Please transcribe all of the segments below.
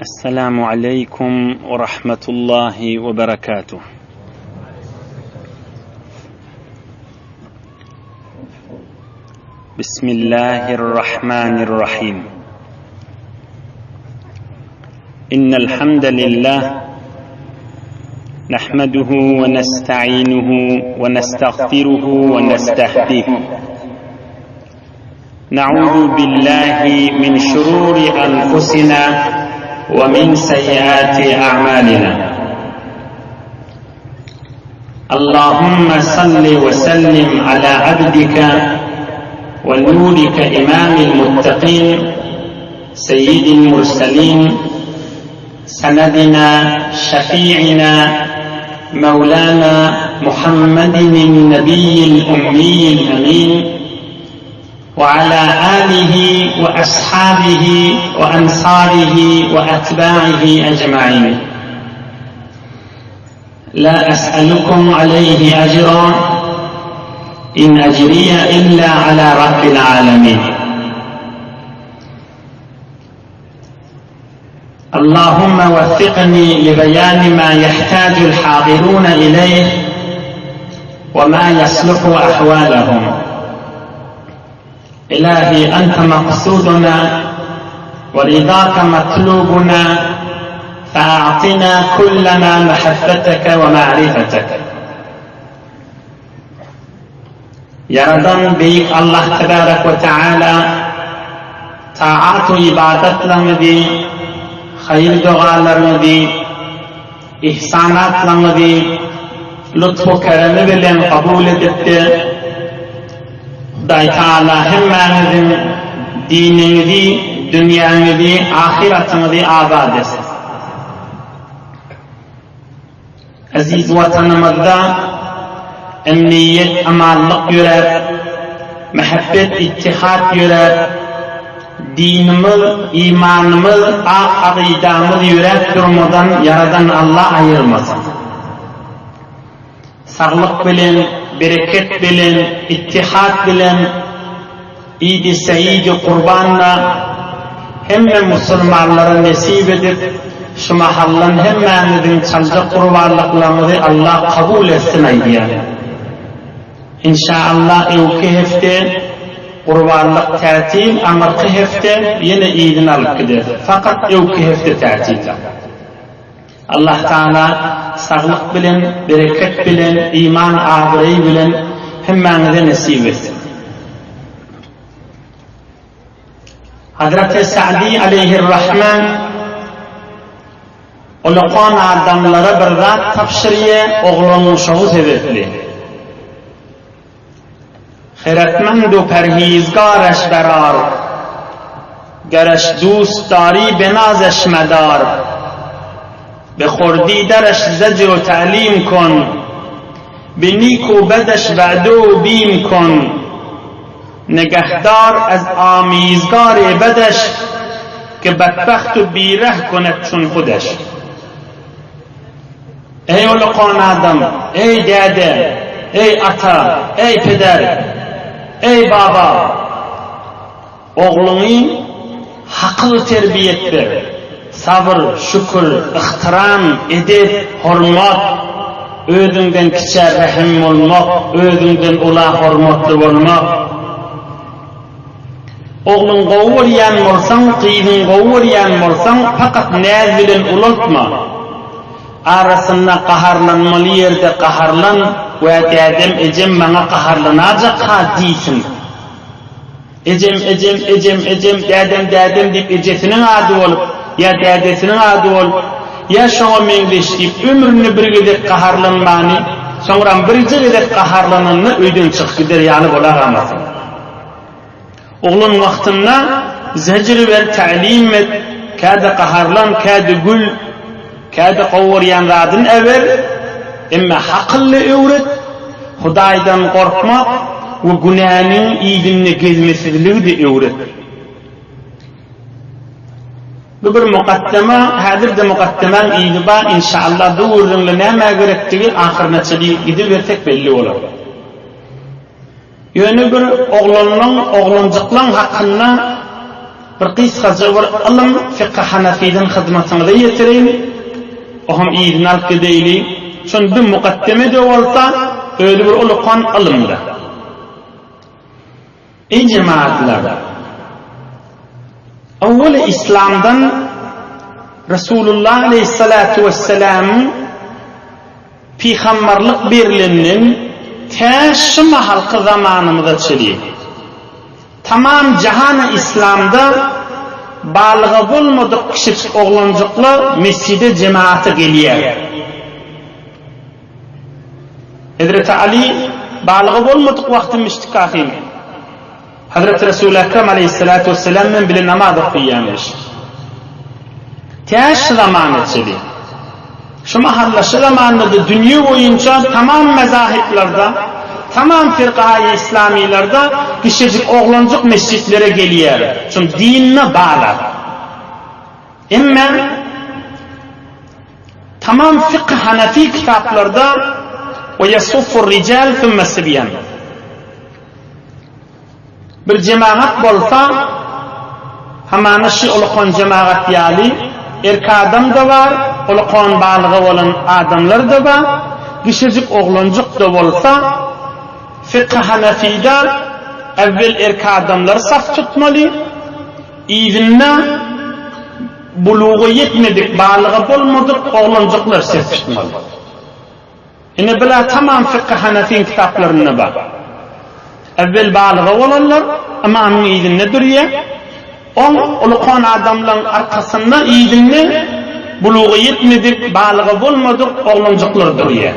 Esselamu aleýkum we rahmetullahi we berekatuh. Bismillahirrahmanirrahim. Innel hamdalillah nahmaduhu we nesta'inuhu we nestagfiruhu we nestahdih. نعوذ بالله من شرور أنفسنا ومن سيئات أعمالنا اللهم صل وسلم على عبدك ونورك إمام المتقين سيد المرسلين سندنا شفيعنا مولانا محمد النبي الأمي الأمين وعلى آله وأصحابه وأنصاره وأتباعه أجمعين لا أسألكم عليه أجرا إن أجري إلا على رب العالمين اللهم وفقني لبيان ما يحتاج الحاضرون إليه وما يصلح أحوالهم إلهي أنت مقصودنا ورضاك مطلوبنا فأعطنا كلنا محبتك ومعرفتك Ýaradan Beýik Allah Tebarek we Teala taat-u ybadatlaryňyzy, haýyr-dogalaryňyzy, ihsanatlaryňyzy lutf-u keremi bilen kabul edipdi. Hudaý Taala hemmäňiziň diniňizi, dünýäňizi, ahyratyňyzy abat etsin. Eziz Watanymyzda emniýet, amanlyk ýöräp, mähebbet, ittihat ýöräp, dinimiz, imanymyz, ak akydamyz ýöräp durmadan Ýaradan Alla aýyrmasyn. Saglyk bilen, bereket bilen, ittihat bilen Idi Seýidi Gurban-da hemme musulmanlara nesip edip, şu mahaldan hemmäňiziň çaljak gurbanlyklaryňyzy Allah kabul etsin aýdýan. Inşaallah öňki hepde gurbanlyk tätil, aňyrky hepde ýene yzyny alyp gideris. Fakat öňki hepde tätil. Allah Taala saglyk bilen, bereket bilen, iman abraý bilen hemmäňize nesip etsin. Hazreti Sa'di aleýhir-Rahman ulakan adamlara bir zat tabşyrýar, oglan-uşagy sebäpli. Hiretmend u perhizgareş berar, Gereş dust dari benazeş medar, Be hurdi dereş zecr u te'lim kun, Be nik u bedeş ve'de u bim kun, Negehdar ez amizgarê bedeş, Ke bedbext u bîreh kunet çun xudeş. Eý ulakan adam, eý däde, eý ata, eý peder, eý baba! Ogluňy hakyl terbiýet ber, sabyr, şükür, yhtyram, edep, hormat, özüňden kiçä rehim bolmak, özüňden ula hormatly bolmak. Ogluň gowy görýän bolsaň, gyzyň gowy görýän bolsaň, pakat näz bilen ulaltma. Arasynda gaharlanmaly ýerde gaharlan we dädem, ejem maňa gaharlanajak-ha diýsin. Ejem, ejem, ejem, ejem, dädem, dädem diýip ejesiniň ady bolup, ýa dädesiniň ady bolup, ýa şoňa meňzeş diýip ömründe bir gezek gaharlanmany, soňram birje gezek gaharlananda öýden çykyp gider ýaly bolagamasyn. Oglan wagtynda zejr ber, tälim et, käde gaharlan, käde gül, käde gowurýan zadyny äber, emma hakylly öwret, Hudaýdan gorkmak we günäniň yzynda gezmesizligi-de öwret. Bu bir mukaddema, häzir-de mukaddemaň yzy bar, inşallah bu gürrüňle nämä gerekdigi ahyryna çenli gidibersek belli bolar. Ýöne bir oglanlaň, oglanjyklaň hakynda. bir gysgaja bir ylym fykhy hanafiden hyzmatyňyza ýetireýin. Oham yzyny alyp gideýli. Şonda mukaddeme-de bolsa, özi bir ulukan ylymdyr. Eý jemagatlar! Owwal-y Islamdan Resulullah aleýhissalatu wessalamyň pygambarlyk berilenden tä şu mahalky zamanymyza çenli tamam jahany Islamda balyga bolmadyk kişijik oglanjyklar mesjide jemagata gelýär. Hezreti Aly balyga bolmadyk wagty müşrik ahim. Hazreti Resul Ekrem aleýhissalatu wesselam bilen bile namaz okaýarmyş. Tä şu zamana çenli. Şu mahalla şu zamanda-da dünýe boýunça tamam mezahiplarda, tamam firkaýy islamylarda kişijik oglanjyk mesjitlere gelýär. Şun dinine baglar. Emma Tamam fykh hanafi kitaplarda we ýasuffur rijal sümme sibýan. Bir jemagat bolsa, hamana şy ulukan jemagat ýaly, erk adam-da bar, ulukan balyga bolan adamlar-da bar, kişijik oglanjyk-da bolsa, fykh hanafida äwwel erk adamlar saf tutmaly, yzynda Buluga ýetmedik, balyga bolmadyk oglanjyklar ses tutmaly. Ine bula tamam fykhy hanafiň kitaplarynda bar. Äwwel balyga bolanlar ymamyň yzynda durýar. Oň ulukan adamlaň arkasynda yzynda buluga ýetmedik, balyga bolmadyk oglanjyklar durýar.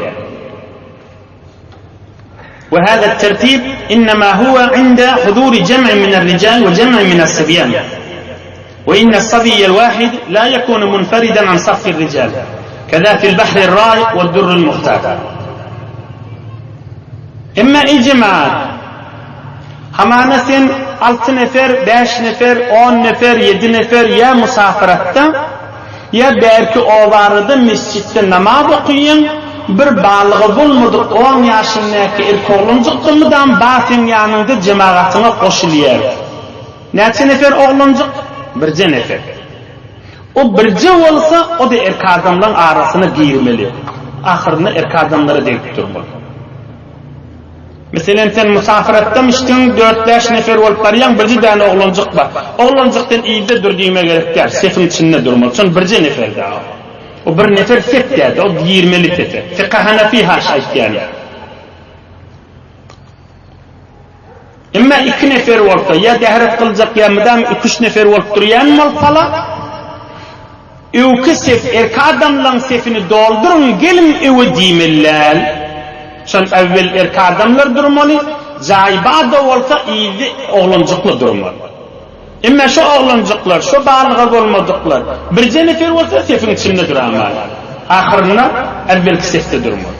We hâzâ tertib innemâ huwe inde huzûri jem'in mine'r-rijâl we jem'in mine's-sibyân. We inne's-sabiyyel wâhid lâ yekûnu munferidan an saffi'r-rijâl. Kezâ fil-bahri'r-râiq we'd-durri'l-muhtâr. Emma eý jemaat! Hamana sen alty nefer, bäş nefer, on nefer, ýedi nefer ýa musafiratda, Ýa bärki obarada mesjitde namaz okaýaň, bir balygy bolmadyk on ýaşyndaky erkoglanjyk-da mydam bar seň ýanyňda jemagatyňa goşulýar. Näçe nefer oglanjyk? Birje nefer. O birje bolsa, o-da erk adamlaň arasyna girmeli. Ahyrynda erk adamlara degip durmaly. Meselem, sen musafyratdamyşdyň, dört-bäş nefer bolup barýaň, birje däne oglanjyk bar. Oglanjyk sen yzda dur diýme gerek däl, sefiň içinde durmaly. Şon birje nefer dä o. O bir nefer sep däl-de, o girmeli sepe. Fykha Hanafi haş aýtýany. Emma iki nefer bolsa, ýa dähret kyljak, ýa mydam iki-üç nefer bolup durýan bolsalar, Öwki sef erk adamlaň sefini dolduryň geliň öwe diýmeliläl. Şon äwwel erk adamlar durmaly, jaý bada bolsa yzda oglanjyklar durmaly. Emme şo oglanjyklar, şo balyga bolmadyklar birje nefer bolsa sefiň içinde duramaly. Ahyrynda äwwelki sefde durmaly.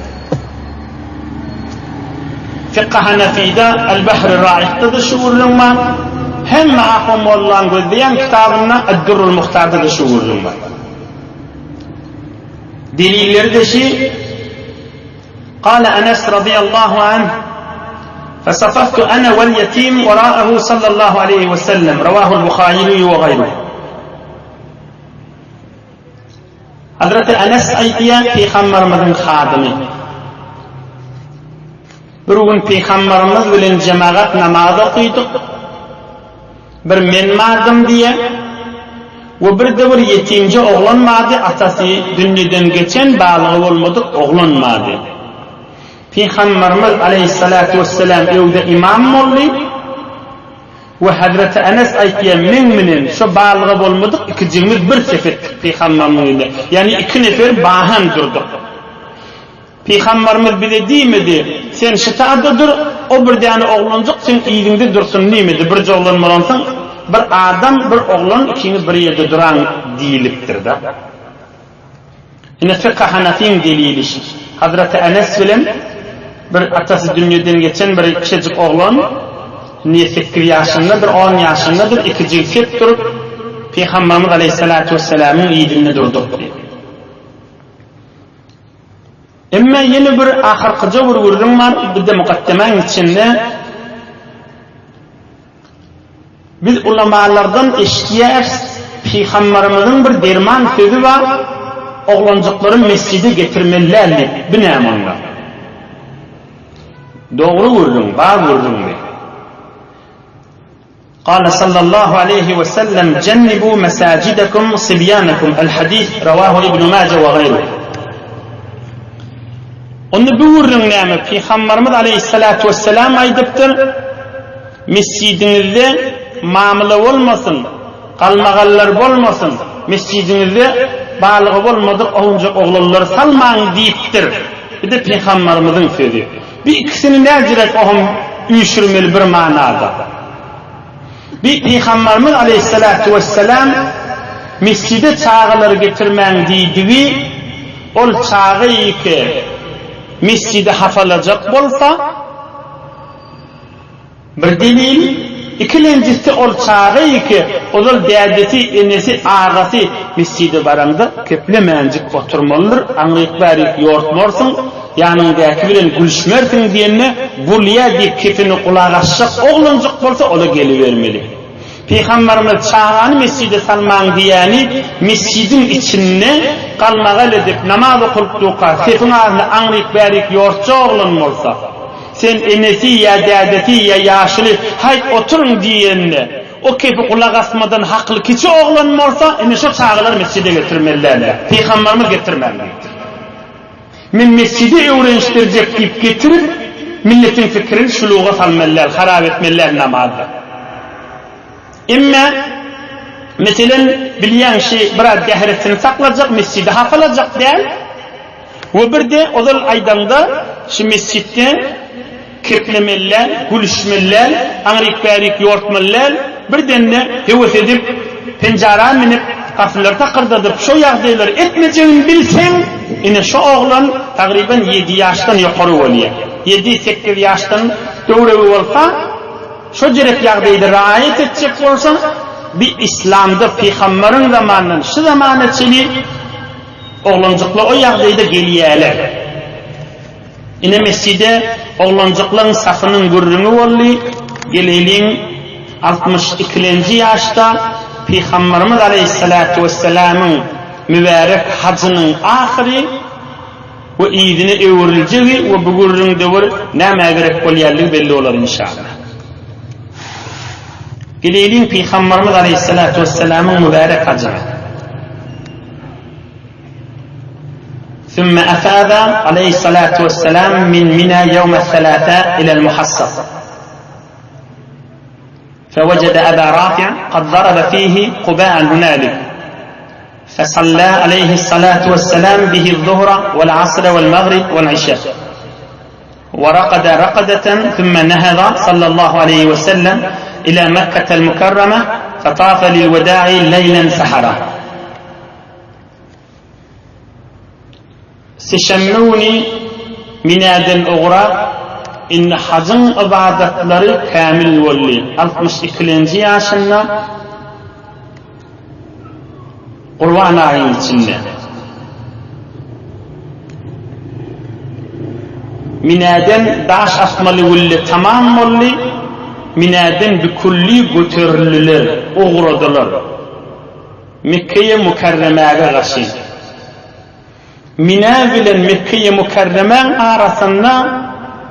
Fykhy Hanafide El-Bahri Raihde-de şu gürrüň bar. Hemme ahun mollaň gözleýän kitabynda Ed-Durrul Muhtarda-da şu gürrüň bar. Delilleri-de şi, Kale Enes radiyallahu anh, Fesafaftu ene vel yetim vera'ehu sallallahu aleyhi ve sellem. Ravahul Buhari ve gayruhu. Hazreti Enes aýdýar, Pygamberimiziň hadymy. Bir gün Pygamberimiz bilen jemagat namaz okydyk. Bir men bardym diýýär. We bir-de bir ýetimje oglan bardy, atasy dünýeden geçen, balygy bolmadyk oglan bardy. Pygamberimiz aleýhissalatu wesselam öwde imam boldy. We Hezreti Enes aýtýar, Meň menen şo balyga bolmadyk ikijigimiz bir sep etdik Pygamberimiň ýüzüne. Ýagny iki nefer bahan durduk. Pygamberimiz bize diýmedi, Sen şytada dur, o bir däne oglanjyk seň yzyňda dursun diýmedi. Birje oglan bolansoň, bir adam, bir oglan ikiňiz bir ýerde duraň diýlipdir-de. Ine fykh Hanafiň delili şi. Hazreti Enes bilen bir atasy dünýeden geçen bir kiçijik oglan, indi sekiz ýaşyndadyr, on ýaşyndadyr, ikijigi sep durup, Pygamberimiz aleýhissalatu wessalamyň yzynda durduk diýip. Emma ýene bir ahyrkyja bir gürrüň bar, bu-da mukaddemäň içinde. Biz ulamalardan eşidýäris, Pygambarymyzyň bir derman sözi bar, Oglanjyklary mesjide getirmeli däl diýip, bu näme onda? Dogry gürrüň, bar gürrüň bi. Kâle sallallahu aleýhi we sellem, Jennibû mesâcidekum sibyânekum, El-Hadis, rawâhu Ibnu Mâje we gaýruhu. Onda bu gürrüň näme? Pygambarymyz aleýhissalâtu wesselam aýdypdyr, Mesjidiňizde mamla bolmasyn, galmagallar bolmasyn, mesjidiňizde balygy bolmadyk owunjak oglanlary salmaň diýipdir. Bu-da pygambarymyzyň sözi. Bu ikisini näjirek ohm üýşürmeli bir manada. Bi pygambarymyz aleýhissalatu wesselam mesjide çagalary getirmäň diýdigi, ol çaga ýeke mesjidi hapalajak bolsa, Bir delil, ikilenjisi ol çaga ýeke ozal dädesi, enesi, agasy mesjide baraňda keplemänjik oturmalydyr, aňryk-bärik ýortmarsyň, ýanyňdäki bilen gülüşmersiň diýende bolýa diýip kepini gulak asjak oglanjyk bolsa ola gelibermeli. Pygambarymyz çagany mesjide salmaň diýýäni mesjidiň içinde galmagal edip namaz okalyp durka sepiň arasynda aňryk-bärik ýortjak oglan bolsa, Sen enesi ýa dädesi ýa ýaşuly haýt oturyň diýende, o kepi gulak asmadan hakly kiçi oglan bolsa, ine şo çagalary mesjide getirmeli däldir. Pygambarymyz getirmäň diýipdir. Men mesjide öwrenişdirjek diýip getirip, milletiň pikirini şuluga salmaly däl, harap etmeli däl namazda. Emme, meselen, bilýäň şi biraz dähretini saklajak, mesjidi hapalajak däl. We birde ozal aýdaňda şu mesjitde keplemeli däl, gülüşmeli däl, aňryk-bärik ýortmaly däl, birdende höwes edip penjara münüp gapylary takyrdadyp şo ýagdaýlary etmejegini bilseň ine şo oglan tagryban ýedi ýaşdan ýokary bolýa. Ýedi, sekiz ýaşdan töweregi bolsa şo jerek ýagdaýda raýat etjek bolsaň bi islamda pygambaryň zamanyndan şu zamana çeli Oglanjyklar o ýagdaýda gelýäler. Ine mesjide oglanjyklaryň safynyň gürrüňi boldy. Geleýliň 60 ikilenji ýaşda Pygambarymyz aleýhissalatu wessalamyň mübärek hajynyň ahyry we yzyna öwrüljegi we bu gürrüňde bir nämä gerek bolýanlygy belli bolar inşallah. Geleýliň Pygambarymyz aleýhissalatu wessalamyň mübärek hajyna. Sümme efada aleýhissalatu wesselam min Mina ýewmes-selasa ilel-Muhassab. Fewejede Eba Rafi' kad zarabe fihi kuba'an hunalik. Fesalla aleýhissalatu wesselam bihiz-zuhra wel-asra wel-magrib wel-işa. ورقد رقدة ثم نهض صلى الله عليه وسلم إلى مكة المكرمة فطاف للوداع ليلا سحرا Sişenbe güni Minäden ugrap, indi hajyň ybadatlary kämil boldy. Altmyş ikilenji ýaşynda Gurban aýyň içinde. Minäden daş atmaly gülle tamam boldy, Minäden bikülli göterildiler, ugradylar. Mekgeýe Mükerremäge gaşy. Minä bilen Mekgeýe Mükerremäň arasynda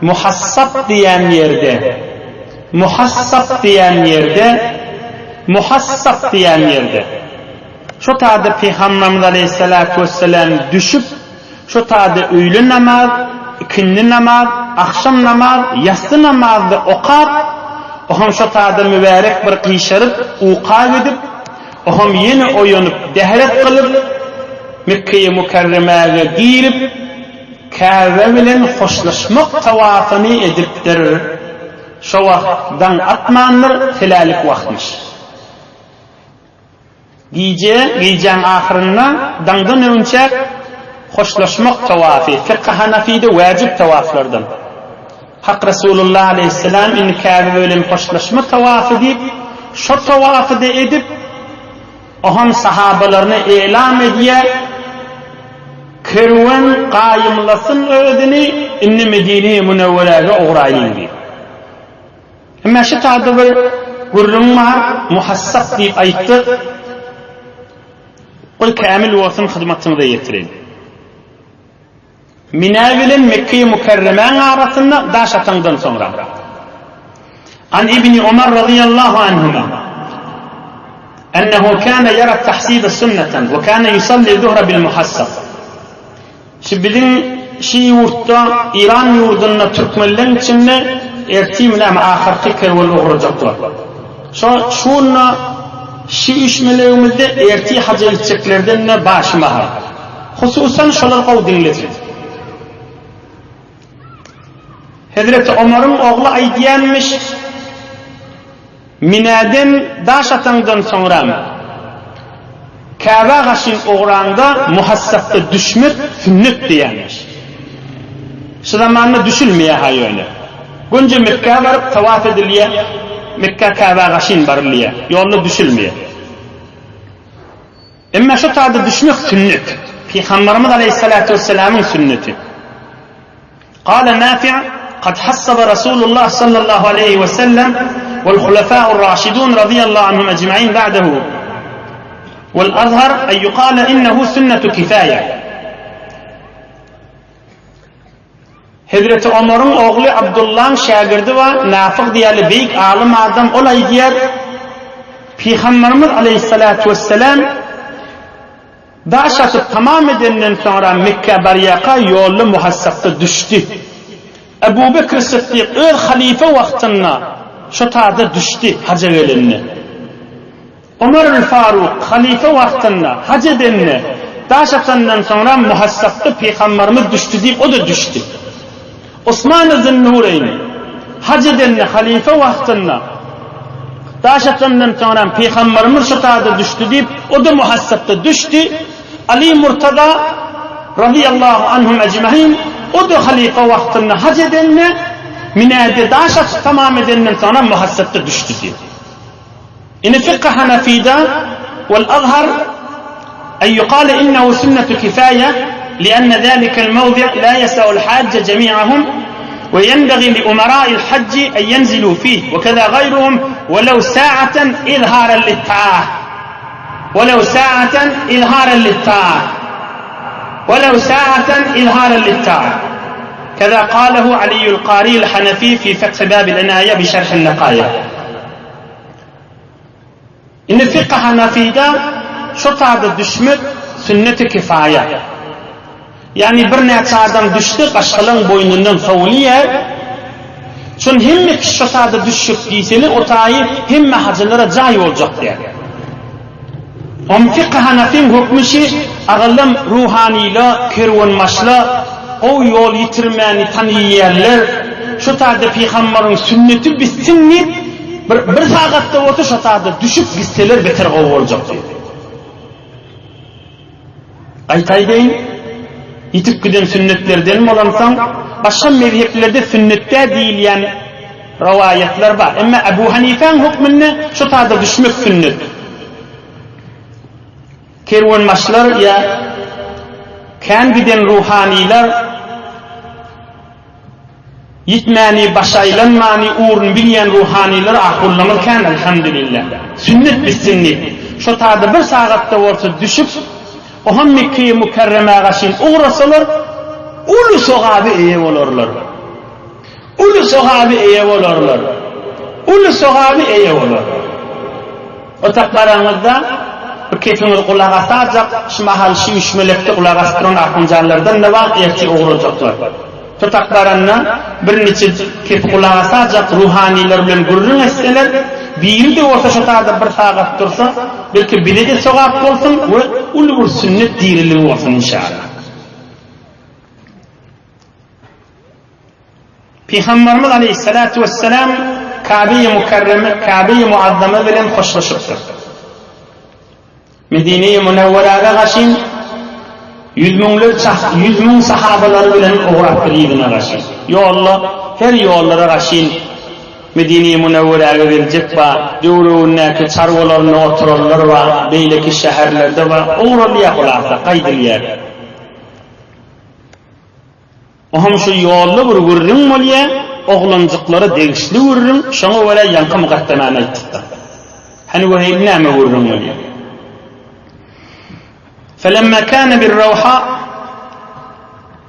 Muhassap diýen ýerde, Muhassap diýen ýerde, Muhassap diýen ýerde, şo taýda Pygamberimiz aleýhissalatu wesselam düşüp, şo taýda öýle namaz, ikindi namaz, agşam namaz, ýassy namazda okap, oňam şo taýda mübärek bir gyşaryp, uka gidip, Oňam ýene oýanyp, dähret kylyp, Mekgeýi Mükerremäge girip, Käbe bilen hoşlaşmak tawafyny edipdir. Şo wagt daň atmandyr, selälik wagtmyş. Gije, gijäň ahyrynda, daňdan öňçäk hoşlaşmak tawafy, fykhy hanafide wäjip tawaflardan. Hak Resulullah aleýhissalam indi Käbe bilen hoşlaşma tawafy diýip, şo tawafy-da edip, oňam sahabalaryna elam edýär, Kerwen gaýymlasyn özüni, indi Medine-i Münewweräge ugraýyň diýip. Emma şu taýda bir. gürrüň bar, muhassap diýip aýtdyk. Ol kämil bolsun hyzmatyňyza ýetireýin. Minä bilen Mekge-i Mükerremäň arasynda daş ataňdan soňra. An Ibni Omar razyýallahu anhuma ennehu kana ýara tahsibe sünneten we kana yusalli zuhra bil muhassab. Şu biziň şu ýurtda Iran ýurdunda türkmenleň içinde ertir näme ahyrky kerwen ugrajaklar. Şo şunda şu üýşmelegimizde ertir haja gitjeklerden-de bar şu mahal. Hususan şolar gowy diňlesin. Hezreti Omaryň ogly aýdýanmyş, Minäden daş ataňdan soňram, Käbä gaşyn ugraňda muhassapda düşmek sünnet diýýänmiş. Şu zamanda düşülmeýär-ha ýöne. Gönje Mekgä baryp tawaf edilýär, Mekgä Käbä gaşyn barylýar, ýolda düşülmeýär. Emma şu taýda düşmek sünnet. Pygamberimiz aleýhissalatu wessalamyň sünneti. Kale Nafi' Kad hassaba Rasulullah sallallahu aleýhi we sellem wal hulefa'ur raşidun radiyallahu anhum ecmaîn ba'dehu. Wal azhar en yuqale innehu sünnetu kifaye. Hezreti Omaryň ogly Abdullaň şägirdi bar, Nafyg diýeli beýik alym adam, ol aýdýar, Pygamberimiz aleýhissalatu wesselam daş atyp tamam edenden soňra Mekgä barýarka ýolda Muhassapda düşdi. Ebu Bekr Sytdyk öz halyfa wagtynda şo taýda düşdi haja gelende. Omarül-Faruk halyfa wagtynda haj edende, daş atandan soňra Muhassapda pygambarymyz düşdi diýip, o-da düşdi. Osman-y Zünnureýn haj edende halyfa wagtynda, daş atandan soňra pygambarymyz şu taýda düşdi diýip, o-da Muhassapda düşdi. Aly Murtaza razyýallahu anhum ejmain o-da halyfa wagtynda haj edende, Minäde daş atyp tamam edenden soňra Muhassapda düşdi diýip. Ine fykh Hanafyda wal azhar en ýukale innehu sünnetu kifaýe lienne zalikel mewzi' la ýesa'ul hajje jemi'ahum we ýenbegi li umara'il hajji en ýenzilu fih we keza gaýruhum welew sa'aten izharen lit-ta'a welew sa'aten izharen lit-ta'a welew sa'aten izharen lit-ta'a keza kalehu Aliyyul Kari'l Hanefi fi Feth Babil Inaýe bi Şerh'in Nekaýe. Indi fykh Hanafyda şo taýda düşmek sünneti kifaýa. Ýagny birnäçe adam düşse başgalaň boýnundan sowulýar. Şon hemme kişi şo taýda düşjek diýseli o taýy hemme hajylara jaý boljak däl. Om fykh Hanafyň hökmi şi agallam ruhanyla, kerwenbaşla gowy ýol ýitirmäni tanyýarlar. Şo taýda pygambaryň sünneti bitsin diýip Bir, bir sagatda bolsa şo taýda düşüp gitseler beter gowy boljak diýdi. Gaýta aýdaýyn, ýitip giden sünnetlerden bolansoň, başga mezheplerde sünnetdä diýilýän rowaýatlar bar. Emma Ebu Hanifäň hökmünde şo taýda düşmek sünnet. Kerwenbaşylar ýa kän giden ruhanylar Ýitmäni, başy aýlanmany, ugruny bilýän ruhanylar ahunlarymyz kän elhamdülillah. Sünnet bitsin diýip, şo taýda bir sagatda bolsa düşüp, oham Mekgeýi Mükerremä gaşyn ugrasalar, uly sogaby eýe bolarlar. Uly sogaby eýe bolarlar. Uly sogaby eýe bolarlar. Otak baraňyzda bir kefiňiz gulak asajak, şu mahal şu üýşmelekde gulak asyp duran ahunjanlardan-da bar, ertir ugrajaklar. Tutak baranda birniçe kep gulak asajak ruhanylar bilen gürrüň etseler, biri-de bolsa şo taýda bir sagat dursa, belki bize-de sogap bolsun we uly bir sünnet diriligi bolsun inşallah. Pygamberimiz aleýhissalatu wesselam Kabe-i Mükerreme, Kabe-i Muazzama bilen hoşlaşypdyr. Medine-i Münewweräge gaşyn ýüz müňlerçe, 100.000 sahabalary bilen ugrapdyr yzyna gaşyn. Ýolda her ýollara gaşyn Medine-i Münewweräge geljek bar, döwregindäki çarwalarynda oturanlar bar, beýleki şäherlerde bar, ugralýar hulasa, gaýdylýar. Oňam şu ýolda bir gürrüň bolýar. oglanjyklara degişli gürrüň, şoňa görä ýaňky mukaddemany aýtdykda. Hany göreýin näme gürrüň bolýar. Felemma kana bir-rawha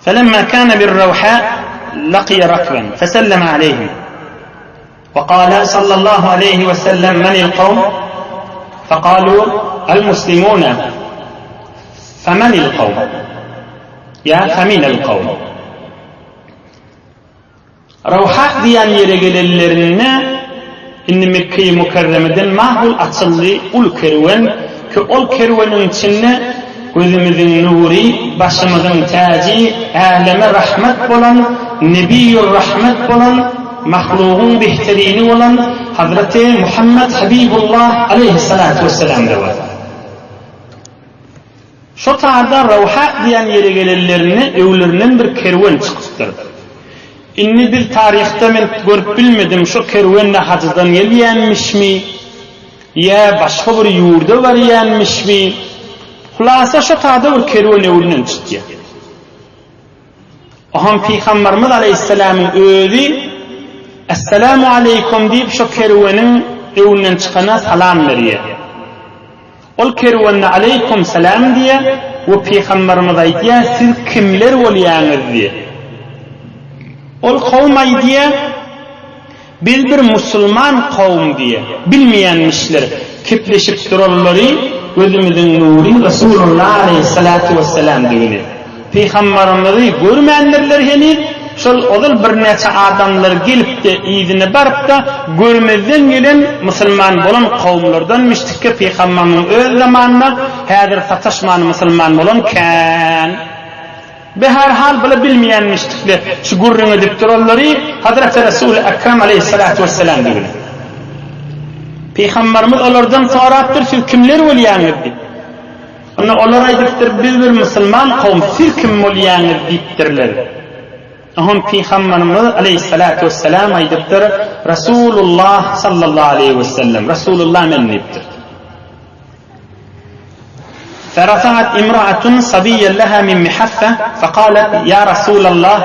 Felemma kana bir-rawha laqiya rakban feselleme aleyhim. Ve kâle sallallahu aleyhi ve sellem menil kavm fekalu el muslimune femenil kavm ya feminel kavm Rawha diýen ýere gelenlerinde indi Mekge-i Mükerremeden mahul açyldy uly kerwen ki ol kerweniň içinde Gözümiziň nury, başymyzyň täji, äleme rahmet bolan, Nebiýur-rahmet bolan, mahlugyň behterini bolan Hazreti Muhammet Habibullah aleýhissalatu wessalam-da bar. Şo taýda Rawha diýen ýere gelenlerinde öwlerinden bir kerwen çykypdyr. Indi biz taryhda men görüp bilmedim, şo kerwen-de hajydan gelýänmişmi? Ýa başga bir ýurda barýanmyşmy? Hulasa şo tada bir kerwen öwründen çykýar. Oham Pygambarymyz aleýhissalamyň özi Essalamu aleýkum diýip şo kerweniň öwünden çykana salam berýär. Ol kerwende aleýkum salam diýýär we Pygambarymyz aýdýar siz kimler bolýaňyz diýýär. Ol kowum aýdýar Biz bir musulman kowum diýe, bilmeýänmişler, kepleşip duranlary gözümiziň nury Resulullah aleýhissalatu wessalamdigini. Pygambarymyzy görmändirler heniz, şol ozal birnäçe adamlar gelipdi, yzyna barypda görmezden gelen musulman bolan kowumlardanmişdikge pygambarymyzyň öz zamanynda häzir sataşman musulman bolan kän. Be-her hal bula bilmeýänmişdikle şu gürrüň edip duranlary Hazreti Resuly Ekrem aleýhissalatu wessalam digini. Pygambarymyz olardan sorapdyr, siz kimler bolýaňyz diýip. Onda olar aýdypdyr, biz bir musulman kowum, siz kim bolýaňyz diýipdirler. Oňam Pygambarymyz aleýhissalatu wessalam aýdypdyr, Resulullah sallallahu aleýhi wessellem, Resulullah men diýipdir. Ferafa'at imra'atun sabiyyan leha min mihaffa fekalet ya Rasulallah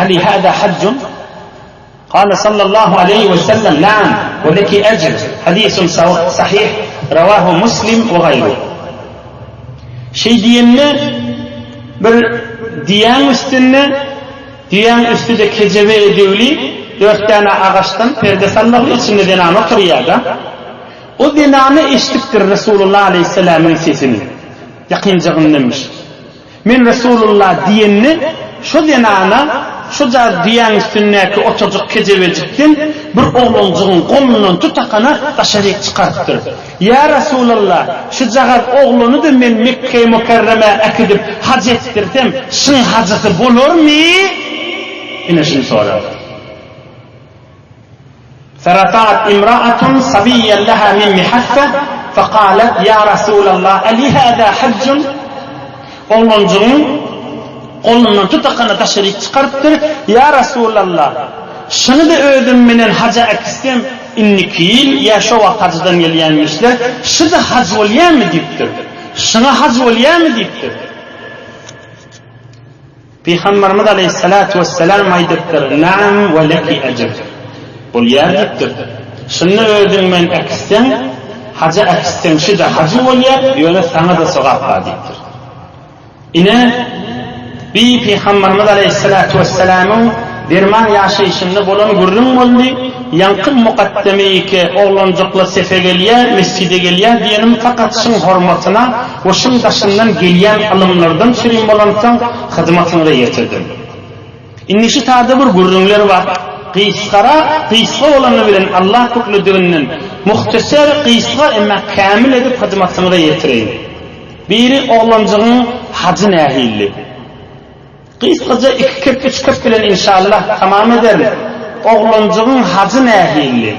ali hada haccun? Kale sallallahu aleyhi ve sellem na'am ve leki ecr hadisun sahih revahu muslim ve gayru. Şeý diýende bir diýäň üstünde düýäň üstüde kejebe edüwli dört däne agaçdan perde sallagly içinde zenan oturýar-da. O zenana eşidipdir Resulullah aleýhissalamyň sesini. Ýakynjagyndanmyş. Men Resulullah diýende, şo zenana şojagaz düýäň üstündäki otajyk kejebejikden bir oglanjygyň golundan tutakana daşaryk çykarypdyr. Ýa Resulallah, şujagaz oglany-da men Mekge-i Mükerremä äkidip haj etdirsem, şyň hajysy bolarmy? Ine şuny sorapdyr. Ferafa'at imra'atun sabiyyan leha min mihaffe fekalet ýa Rasulallah eli hâzâ haccun Oglanjygyň golundan tutakana daşaryk çykarypdyr, Ýa Rasulallah, şuny-da özüm menen haja äkitsem, indiki ýyl ýa şo wagt hajdan gelýänmişler, şu-da haj bolýamy diýipdir. Şuňa haj bolýamy diýipdir. Pygamberimiz aleýhissalatu wessalam aýdypdyr, Naam we leki ejr. Bolýar diýipdir. Şunda özüň men äkitseň, haja äkitseň şü-de hajy bolýar, ýöne saňa-da sogap bar diýipdir. Ine, bi Pygamberimiz aleýhissalatu wessalamyň derman ýaşaýşynda bolan gürrüň boldy. Ýaňky mukaddeme-ýeke oglanjyklar sefe gelýär, mesjide gelýär diýenim fakat şyň hormatyna we şyň daşyndan gelýän ylymlardan çürim bolansoň hyzmatyňyza ýetirdim. Indi şu taýda bir gürrüňler bar. Gysgarak, gysga bolany bilen Allah köklediginden muhteser, gysga emma kämil edip hyzmatyňyza ýetireýin. Biri oglanjygyň hajy nähilli? Gysgaja iki kep üç kep bilen inşallah tamam ederin. Oglanjygyň hajy nähilli?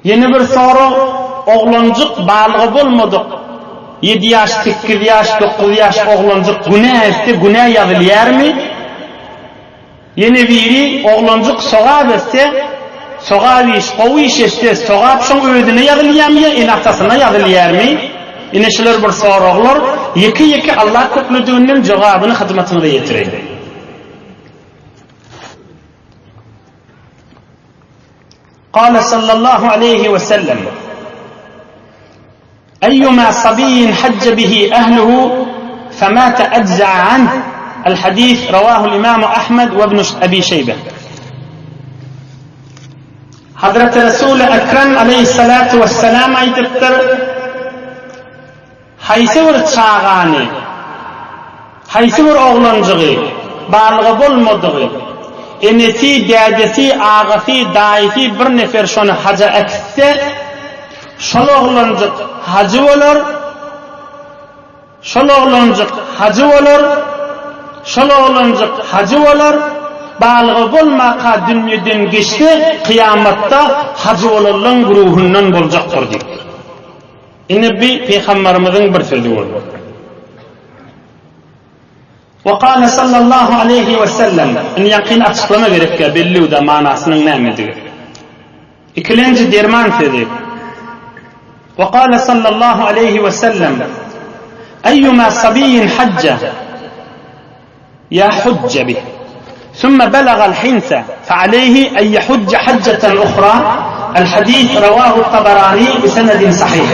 Ýene bir sorag, oglanjyk balygy bolmadyk, ýedi ýaş, sekiz ýaş, dokuz ýaş oglanjyk günä etse günä ýazylýarmy? Ýene biri, oglanjyk sogap etse, sogap iş, gowy iş etse, sogap şoň özüne ýazylýarmy ýa ene-atasyna ýazylýarmy? Ine şular bir soraglar, ýeke-ýeke Allah köklediginden jogabyny hyzmatyňyza ýetireýin. Kâle sallallahu aleýhi we sellem, Eýýumâ sabiyyin hajje bihi ehluhu femâte ecze'a anh, El-hadis rawâhu'l imâmu Ahmed we ibnu Ebi Şeýbe. Hazreti Resuly Ekrem aleýhissalatu wesselam aýdypdyr, Haýsy bir çagany, haýsy bir oglanjygy, balygy bolmadygy, enesi, dädesi, agasy, daýysy bir nefer şony haja äkitse, şol oglanjyk hajy bolar, şol oglanjyk hajy bolar, şol oglanjyk hajy bolar, balygy bolmaka dünýeden geçse, kyýamatda hajy bolanlaň güruhyndan boljakdyr diýipdir. Ine bi Pygambarymyzyň bir sözi boldy. We kâle sallallahu aleýhi we sellem, indi ýakyn açyklama gerekýär belli-da manasynyň nämedigi. Ikilenji derman sözi. We kâle sallallahu aleýhi we sellem, Eýýuma sabiyyin hajja Ýahujje bih. Sümme belagal hinse fealeyhi en ýahujje hajjeten uhra, El hadis rawahu Tabarani bi senedin sahih.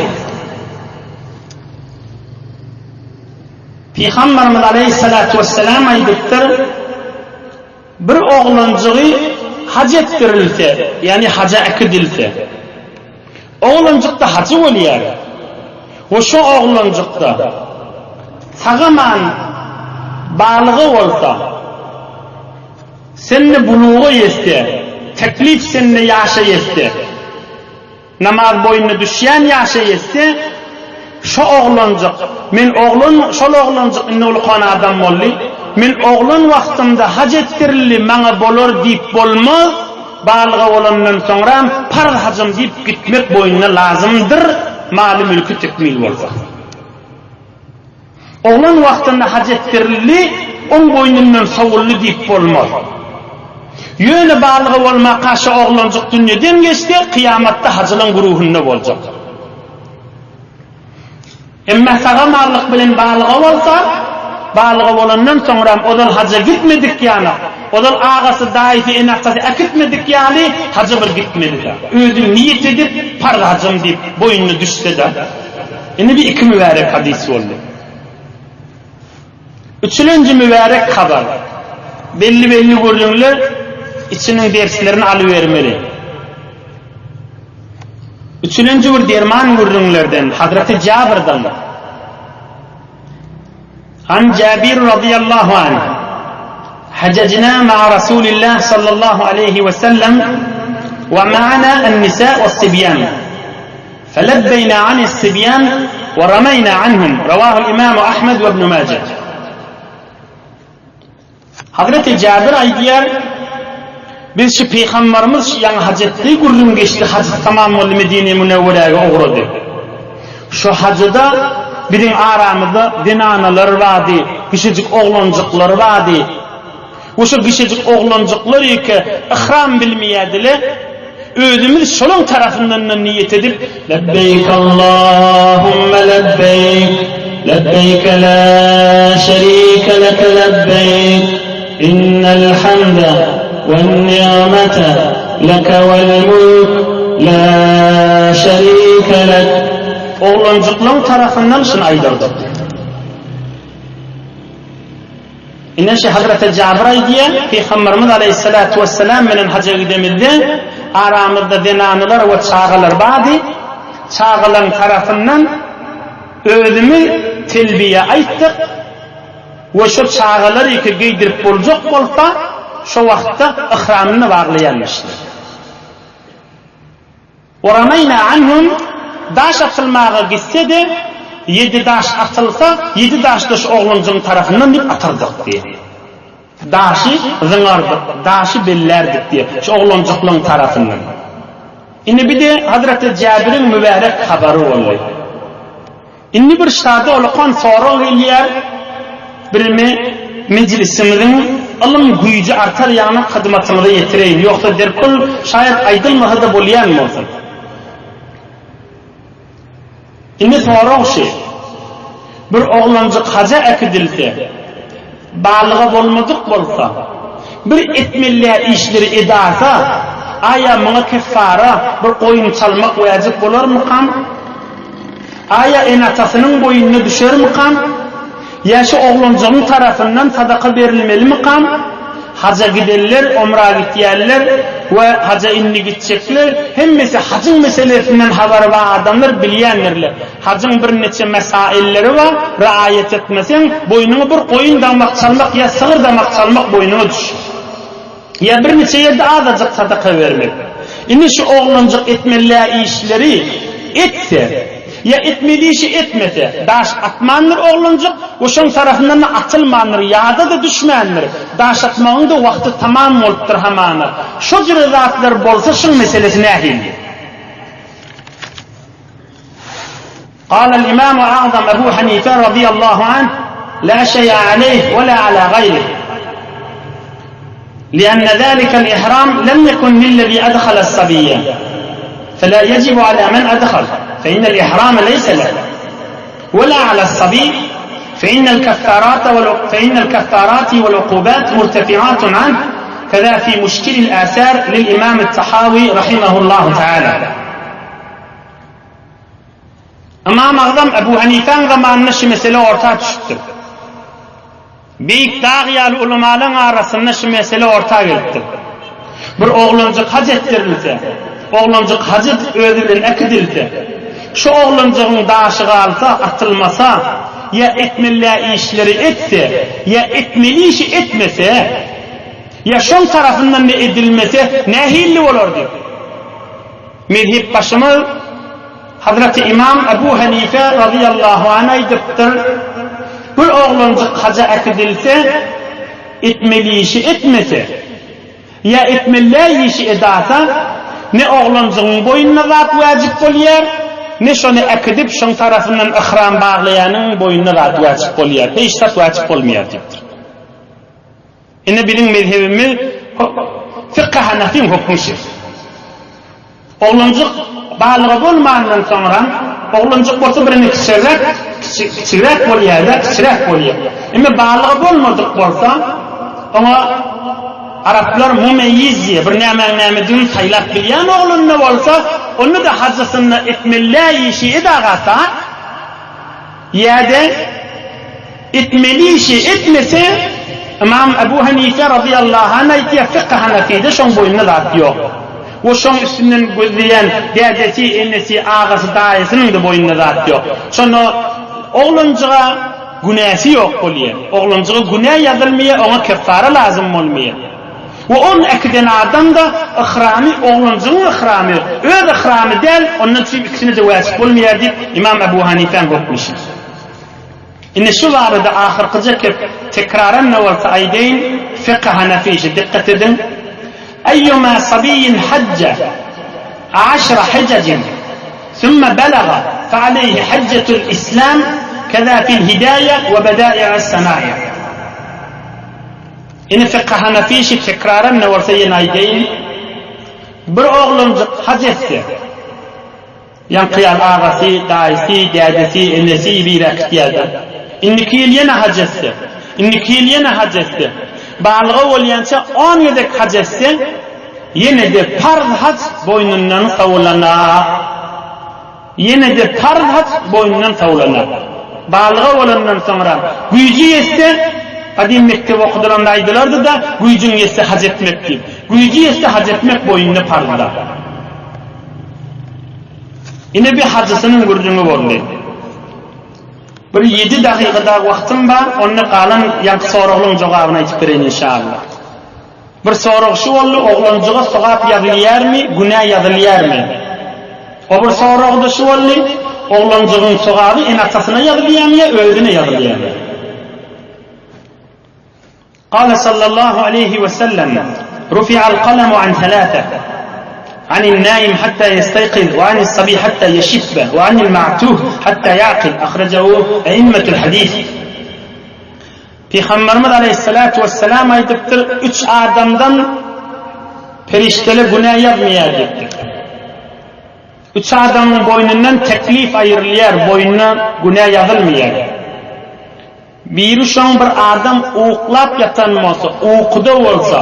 Pygamberimiz aleýhissalatu wesselam aýdypdyr, Bir oglanjygy haj etdirilse, ýagny haja äkidilse, Oglanjykda hajy bolýar we şo oglanjykda sagaman balygy bolsa, sende buluga ýetse, teklip sende ýaşa ýetse, namaz boýnuna düşýän ýaşa ýetse, şo oglanjyk, men oglan, şol oglanjyk indi ulukan adam boldy, men oglan wagtymda haj etdirildi, maňa bolar diýip bolmaz, Balyga bolandan soňram parz hajam diýip gitmek boýnuna lazymdyr, maly-mülki tekmil bolsa. Oglan wagtynda haj etdirildi, oň boýnundan sowuldy diýip bolmaz. Ýöne balyga bolmaka şo oglanjyk dünýeden geçse, kyýamatda hajylaň güruhynda boljak. Emma sag-amanlyk bilen balyga bolsa, balyga bolandan soňram ozal haja gitmedik ýaly, ozal agasy, daýysy, ene-atasy äkitmedik ýaly haja bir gitmeli-dä. Özi niýet edip, parz hajam diýip, boýnuna düşse-de. Indi bir iki mübärek hadys boldy. Üçülenji mübärek habar. Belli-belli gürrüňler içiniň derslerini alybermeli. Üçülenji bir derman gürrüňlerden Hazreti Jabirden An Jabir radiyallahu anh Hajajna ma'a Rasulillah sallallahu aleyhi ve sellem ve ma'ana en-nisa ve sibyan Felebbeyna anis-sibyan ve rameyna anhum Ravahul İmamu Ahmed ve İbn Mace Hazreti Jabir aýdýar, Biz şu pygambarymyz şu ýaňy haj etdi, gürrüň geçdi, hajy tamam boldy, Medine-i Münewweräge ugrady. Şu hajyda biziň aramyzda zenanalar bardy, kiçijik oglanjyklar bardy. We şo kiçijik oglanjyklar ýeke yhram bilmeýärdiler. Özümiz şolaň tarapyndan-da niýet edip, Lebbeýk Allahümme lebbeýk, lebbeýke la şerike leke lebbeýk, innel hamde wen-ni'mete leke wel-mülk, la şerike lek. Oglanjyklaň tarapyndan şuny aýdardyk. Ine şu Hazreti Jabir aýdýar, Pygamberimiz aleýhissalatu wessalam bilen haja gidemizde aramyzda zenanalar we çagalar bardy. Çagalaryň tarapyndan özümiz telbiýe aýtdyk we şo çagalary iki geýdirip boljak bolsa, şo wagtda yhramyny baglaýarmyşlar. Warameýna anhum, daş atylmaga gitse-de, ýedi daş atylsa, ýedi daş-da şu oglanjygyň tarapyndan diýip atardyk diýýär. Daşy zyňardyk, daşy bellärdik diýýär, şu oglanjyklaryň tarapyndan. Indi bir-de Hazreti Jäbiriň mübärek habary boldy. Indi bir şada ulakan sorag gelýär, birimi mejlisimiziň ylym güýji artar ýaly hyzmatyňyza ýetireýin, ýogsa derkul şaýat aýdylmasa-da bolýan bolsun. Indi sorag şi, bir oglanjyk haja äkidilse, balyga bolmadyk bolsa, bir etmeli işleri edasa, Aýa muňa keffara, bir goýun çalmak wäjip bolarmykam? Aýa ene-atasynyň boýnuna düşermikam? Ýa şu oglanjygyň tarapyndan sadaka berilmelimikam? Haja gidenler, omra gitýänler we haja indi gitjekler, hemmesi hajyň meselesinden habary bar adamlar bilýändirler. Hajyň birniçe mesailleri bar, riaýat etmeseň, boýnuňa bir goýun damak çalmak ýa sygyr damak çalmak boýnuňa düşýär. Ýa birniçe ýerde azajyk sadaka bermek. Indi şu oglanjyk etmeli işleri etse, ýa etmeli işi etmese, daş atmandyr oglanjyk we şoň tarapyndan-da atylmandyr, ýada-da düşmändir, daş atmagyň-da wagty tamam bolupdyr hamana. Şo jüre zatlar bolsa şuň meselesi nähili? قال الإمام أعظم أبو حنيفة رضي الله عنه لا شيء عليه ولا على غيره لأن ذلك الإحرام لم يكن للذي أدخل الصبية فلا يجب على من أدخل فإن الإحرام ليس له ولا على الصبي فإن الكفارات فإن الكفارات والعقوبات مرتفعات عنه كذا في مشكل الآثار للإمام التحاوي رحمه الله تعالى Ymam Agzam Ebu Hanifäň zamanynda şu mesele orta düşüpdir. Beýik dag ýaly ulamalaň arasynda şu mesele orta gelipdir. Bir oglanjyk haj etdirilse, oglanjyk haj edip özi bilen äkidilse, şu oglanjygyň daşy galsa, atylmasa, ýa etmeli işleri etse, ýa etmeli işi etmese, ýa şoň tarapyndan-da edilmese nähilli bolar diýip. Mezhepbaşymyz Hazreti Ymam Ebu Hanife razyýallahu anh aýdypdyr, Bir oglanjyk haja äkidilse, etmeli işi etmese, ýa etmeli däl işi edasa, ne oglanjygyň boýnuna zat wäjip bolýar, ne şony äkidip, şoň tarapyndan yhram baglaýanyň boýnuna zat wäjip bolýar, hiç zat wäjip bolmaýar diýipdir. Ine biziň mezhebimiz fykhy hanafiň hökmi şu. Oglanjyk balyga bolmandan soňram, oglanjyk bolsa birine kiçiräk, kiçiräk bolýar-da, kiçiräk bolýar. Emma balyga bolmadyk bolsa, oňa araplar mumeýiz diýýär, bir nämäň nämedigini saýlap bilýän oglan-da bolsa, onda-da hajysynda etmeli işi edagasa, Ýa-da etmeli işi etmese, Ymam Ebu Hanife razyýallahu anh aýtýar, Fykhy Hanafide şoň boýnunda zat ýok. We şoň üstünden gözleýän dädesi, enesi, agasy, daýysynyň-da boýnunda zat ýok. Şonda oglanjyga günäsi ýok bolýar. Oglanjyga günä ýazylmaýar, oňa keffara lazym bolmaýar. We ony äkiden adam-da yhramy oglanjygyň yhramy, öz yhramy däl, ondan üçin ikisine-de wäjip bolmaýar diýip, ymam Ebu Hanifäň hökmi şi. Indi şu barada ahyrkyja kep tekraran-da bolsa aýdaýyn, fykhy hanafi işi, dikkat ediň, Eýýuma sabiýin hajja aşra hijajin sümme belaga fe aleýhi hajjatul islam keza fil hidaýa we bedai'us sana'i. Ine fykhy hanafi işi tekraran ne bolsa ýene aýdaýyn. Bir oglanjyk haj etse, ýaňky ýaly agasy, daýysy, dädesi, enesi biri äkitýärdi. Indiki ýyl ýene haj etse, indiki ýyl ýene haj etse, balyga bolýança on gezek haj etse, ýene-de parz haj boýnundan sowulanak. Ýene-de parz haj boýnundan sowlanar. Balyga bolandan soňra güýji ýetse, gadym mekdep okadylanda aýdylardy-da, güýjüň ýetse haj etmek diýip. Güýji ýetse haj etmek boýnuna parzda. Ine bir hajysynyň gürrüňi boldy. Bir ýedi dakyka dagy wagtym bar, onda galan ýaňky soraglaryň jogabyny aýdyp bereýin inşallah. Bir sorag şu boldy, oglanjyga sogap ýazylýarmy, günä ýazylýarmy? O bir sorag-da şu boldy, oglanjygyň sogaby ene-atasyna ýazylýarmy ýa özüne ýazylýarmy? Kale sallallahu aleýhi we sellem, Rufi'al kalamu an selase, Anil naim hatta ýesteýkiz, we anis sabi hatta ýeşibbe, we anil ma'tuh hatta ýa'kil, ahrejehu eimmetul hadis. Pygamberimiz aleýhissalatu wessalam aýdypdyr, Üç adamdan perişdeler günä ýazmaýar diýipdir. Üç adamyň boýnundan teklif aýrylýar, boýnuna günä ýazylmaýar. Biri şoň bir adam uklap ýatan bolsa, ukuda bolsa,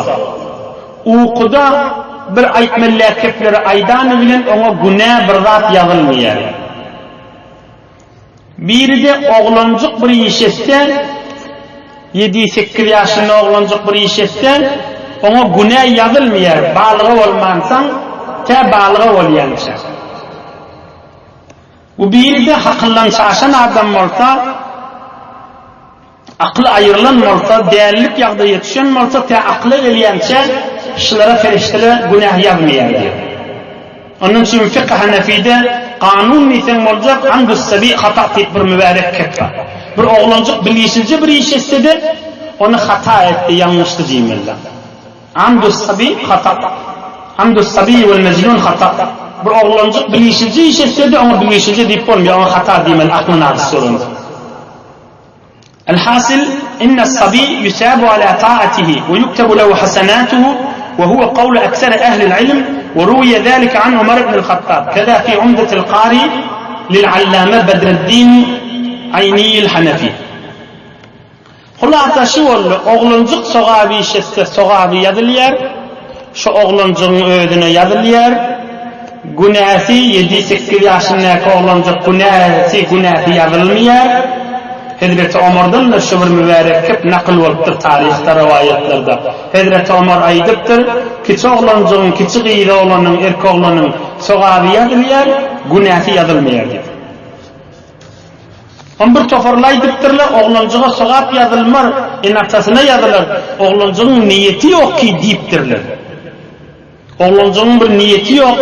ukuda. bir aýtmaly kepleri aýdany bilen oňa günä bir zat ýazylmaýar. Biri-de oglanjyk bir iş etse, ýedi-sekiz ýaşynda oglanjyk bir iş etse, oňa günä ýazylmaýar, balyga bolmansoň, tä balyga bolýança. Bu biri-de hakyldan çaşan adam bolsa, Akyly aýrylan bolsa, dälilik ýagdaýa düşen bolsa, tä akyla gelýänçä şulara perişdeler günäh ýazmaýar diýýär. Ondan üçin fykh Hanefide kanun diýseň boljak, amdus-sabi hata diýip bir mübärek kep bar. Bir oglanjyk bilgeşinje bir iş etse-de, ony hata etdi, ýalňyşdy diýmeliler. Amdus-sabi hata. Amdus-sabi wel-mejnun hata. Bir oglanjyk bilgeşinje iş etse-de, oňa bilgeşinje diýip bolmaýar, oňa hata diýmeli, akly nadys bolansoň. Elhasyl, innes-sabi ýusabu ala taatihi we ýuktebu lehu hasanatuhu we huwe kawlu ekseri ehlil ilm we ruwiýe zalike an Umar ibnil Hattab, keza fi Umdetil Kari lil-Allame Bedreddin Aýniýil Hanefi. Hulasa şu boldy, oglanjyk sogap iş etse sogaby ýazylýar, Şu oglanjygyň özüne ýazylýar, günäsi, ýedi-sekiz ýaşyndaky oglanjyk günäsi, günäsi ýazylmaýar. Hezreti Omardan-da şu bir mübärek gep nakyl bolupdyr taryhda, rowaýatlarda. Hezreti Omar aýdypdyr, Kiçi oglanjygyň, kiçi gyz oglanyň, erk oglanyň sogaby ýazylýar, günäsi ýazylmaýar diýip. On bir toparly aýdypdyrlar, oglanjyga sogap ýazylmar, ene-atasyna ýazylar, oglanjygyň niýeti ýok ki diýipdirler. Oglanjygyň bir niýeti ýok,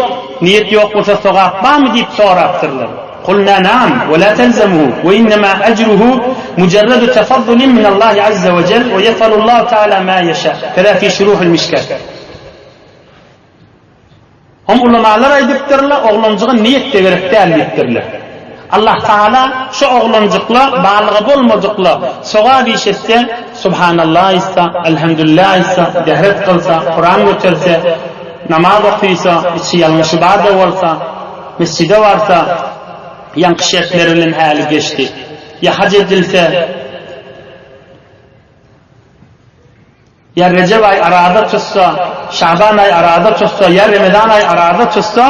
niýet ýok bolsa sogap barmy diýip sorapdyrlar. Kulna naam we la telzemuhu we innema ejruhu mujarradu tafaddulin minallahi azza we jel we yefalullahu taala ma ýeşa. Keza fi şuruhil mişkat. Hom ulamalar aýdypdyrlar, oglanjyga niýet-de gerek däl diýipdirler. Allah Tagala şu oglanjykla, balyga bolmadykla sogap iş etse, Subhanallah aýtsa, Elhamdülillah aýtsa, dehret kylsa, Kuran göterse, namaz okysa, içi ýalňyşy bar-da bolsa, mesjide barsa, ýaňky şertleri bilen häli geçdi. Ýa haj edilse, Ýa Rejep aý araza tutsa, Şaban aý araza tutsa, ýa Remezan aý araza tutsa,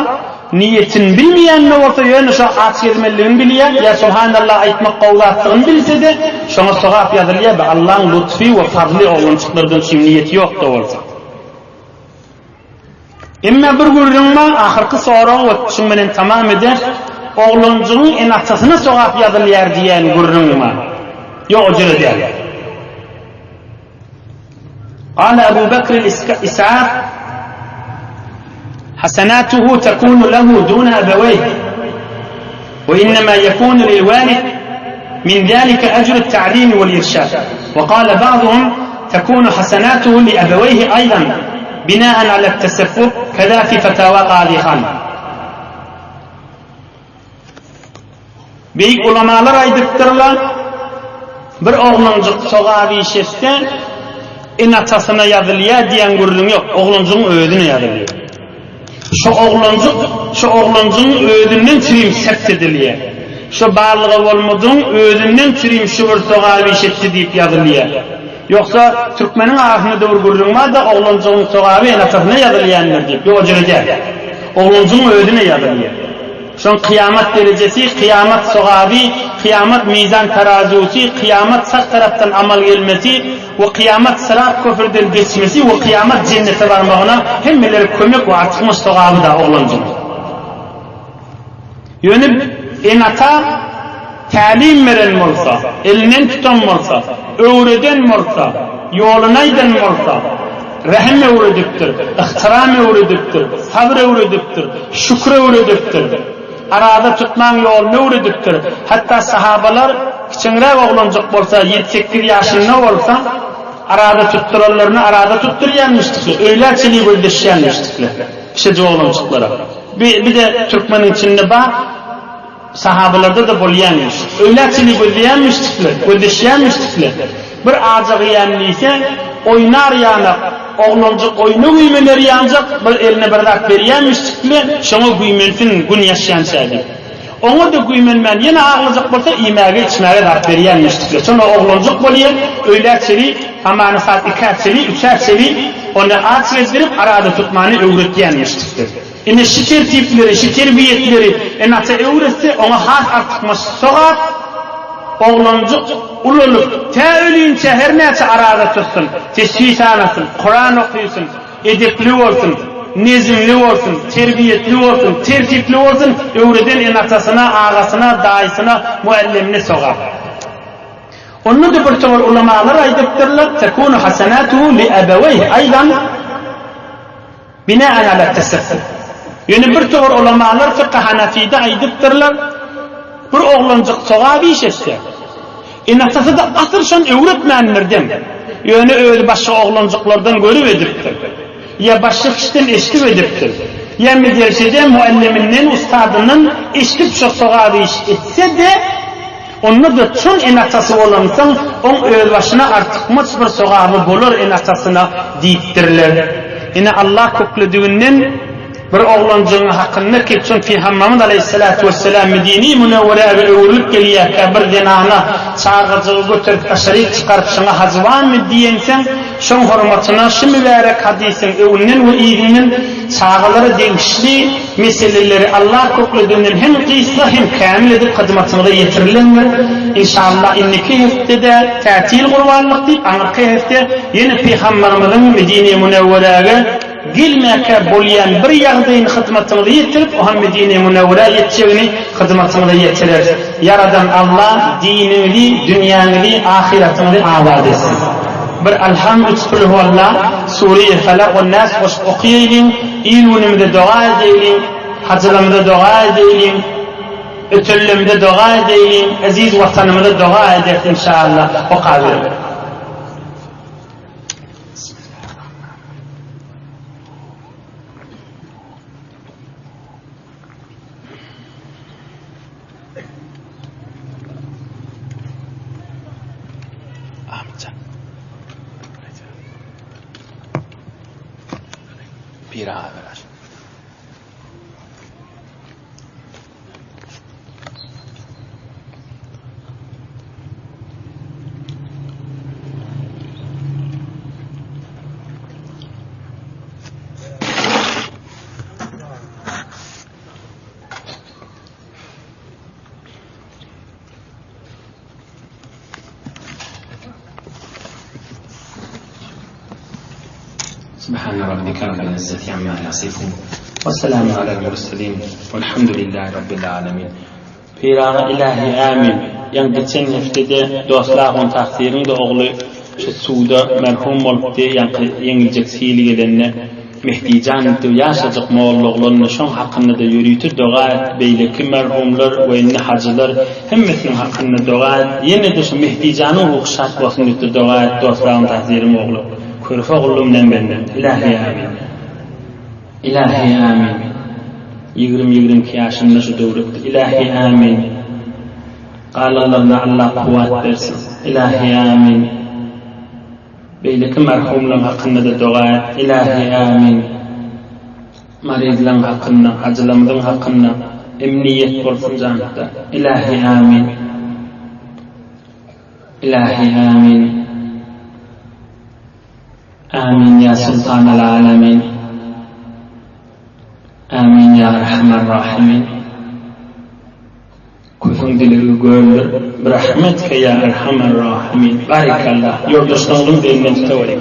niýetini bilmeýän-de bolsa, ýöne şo aç gezmelidigini bilýär, ýa Subhanallah aýtmak gowy zatdygyny bilse-de, şoňa sogap ýazylýar, bu Allaň lutfy we fazly oglanjyklardan üçin niýeti ýok-da bolsa. Emma bir gürrüň bar, ahyrky sorag we şuň bilen tamam ederis, oglanjygyň ene-atasyna sogap ýazylýar diýen gürrüň bar. Ýok, o jüre däl. Gale Ebu Bekr Ishak, Hasenatuhu tekunu lehu dune ebeweyh, we innema yekunu lil walid min zalike ecru ta'limi vel irşad. Ve gale ba'duhum tekunu hasenatuhu li ebeweyhi aydan binaen ala tesebbub keza fi fetava Gazi Han. Beýik ulamalar aýdypdyrlar, Bir oglanjyk sogap iş etse, ene-atasyna ýazylýar diýen gürrüň ýok, oglanjygyň özüne ýazylýar. Şo oglanjyk, şo oglanjygyň özünden çürim sept edilýär. Şo balyga bolmadygyň özünden çürim şu bir sogap iş etdi diýip ýazylýar. Ýogsa, türkmeniň arasynda-da bir gürrüň bar-da, oglanjygyň sogaby ene-atasyna ýazylýandyr diýip. Ýok, o jüre däl. Oglanjygyň özüne ýazylýar. Şoň kyýamat derejesi, kyýamat sogaby, kyýamat mizan tarazusy, kyýamat sag tarapdan amal gelmesi we kyýamat syrat köprüden geçmesi we kyýamat jennete barmagyna hemmelere kömek we artykmaç sogaby-da oglanjygyň. Ýöne ene-ata tälim beren bolsa, elinden tutan bolsa, öwreden bolsa, ýoluny aýdan bolsa, rehim öwredipdir, yhtyram öwredipdir, sabyr öwredipdir, şükür öwredipdir, araza tutmaň ýoluny öwredipdir. Hatda sahabalar kiçeňräk oglanjyk bolsa, ýedi-sekiz ýaşynda bolsa, araza tutduranlaryny araza tutdurýanmyşdyklar, öýlä çenli gözleşýänmişdikler kiçijik oglanjyklara. Bi, bir-de türkmeniň içinde bar, sahabalarda-da bolýanmyş. Öýlä çenli gözleýänmişdikler, gözleşýänmişdikler. Bir aja gyýan diýse, oýnar ýanak, oglanjyk oýna güýmener ýanjak, bir eline bir zat berýänmişdikler, şoňa güýmensin gün ýaşýança diýip. Oňa-da güýmenmän ýene aglajak bolsa, iýmäge, içmäge zat berýänmişdikler. Şonda oglanjyk bolýar, öýlä çenli, hamana saat ikä çenli, üçä çenli. Ony aç gezdirip, araza tutmany öwretýänmişdikdir. Ine şi tertipleri, şi terbiýetleri ene-ata öwretse, oňa has artykmaç sogap, oglanjyk ulalyp, tä ölinçä her näçe araza tutsun, tesbih sanasyn, Kuran okysyn, edepli bolsun, nezimli bolsun, terbiýetli bolsun, tertipli bolsun, öwreden ene-atasyna, agasyna, daýysyna, muallimine sogap. Onda-da bir towar ulamalar aýdypdyrlar, Tekunu hasenatuhu li ebeweyhi aýdan binaen ala teseffuk. Ýöne bir towar ulamalar fykh hanafide aýdypdyrlar, bir oglanjyk sogap iş etse, ene-atasy-da asyl şony öwretmändir deň, ýöne özi başga oglanjyklardan görüp edipdir, ýa başga kişiden eşidip edipdir, ýa medersede mualliminden, ustadyndan eşidip şo sogap iş etse-de, Onda-da çyn ene-atasy bolansoň, oň özbaşyna artykmaç bir sogaby bolar ene-atasyna diýipdirler. Ine, Allah köklediginden bir oglanjygyň hakynda ki, çyn Pygamberimiz aleýhissalatu wessalam Medine-i Münewweräge öwrülip gelýärkä bir zenana çagajygy göterip daşaryk çykaryp şuňa hajy barmy diýenseň, şoň hormatyna şu mübärek hadysyň öňünden we yzyndan çagalara degişli Meseleleri Allah köklediginden hem gysga hem kämil edip hyzmatyňyza ýetirilendir. Inşallah indiki hepdede tätil gurbanlyk diýip aňyrky hepde ýene Pygambarymyzyň Medine Münewweräge gelmäkä bolýan bir ýagdaýyny hyzmatyňyza ýetirip o hem Medine Münewwerä ýetjegini hyzmatyňyza ýetireris. Ýaradan Allah diniňizi, dünýäňizi, ahyratyňyzy abat etsin. Bir Alham üç Kulhuwalla, Sure-i Felak we Nas goşup okaýaýlyň. Il-günümize doga edeýliň, hajylarymyza doga edeýliň, ötenlerimize doga edeýliň, eziz Watanymyza doga ederis inşallah. Okaberiň. Pir aga berer. Subhana rabbika rabbil izzati amma ýasifun we selamun alal murselin welhamdulillahi rabbil alamin. Pyragy ilahi amin. Ýaňy geçen hepdede dostlar ahun tagsyryň-da ogly şu suwda merhum bolupdy, ýaňky ýeňiljek sil gelende. Mehdijan diýip ýaşajyk molla oglandy, şoň hakynda-da ýörite doga et, beýleki merhumlar we indi hajylar hemmesiniň hakynda doga et, ýene-de şu Mehdijanyň ruhy şat bolsun diýip-de doga et, dostlaryň tagsyryň ogly, körpe ogullym bilen benden. Ilahi amin. Ilahi amin. Ýigrim-ýigrimki ýaşynda şu döwletdi. Ilahi amin. Galanlaryna Allah kuwwat bersin. Ilahi amin. Beýleki merhumlaň hakynda-da doga et. Ilahi amin. Maryzlaň hakynda, hajylamyzyň hakynda emniýet bolsun janykda. Ilahi amin. Ilahi amin. Amin ya sultanal alamin. Amin ya erhamer rahimin. Köpüň dilegi gördür. Birahmetke ýa erhamer rahimin. Barikallah. Ýoldaşlaryňyzyň elinden tutaweriň.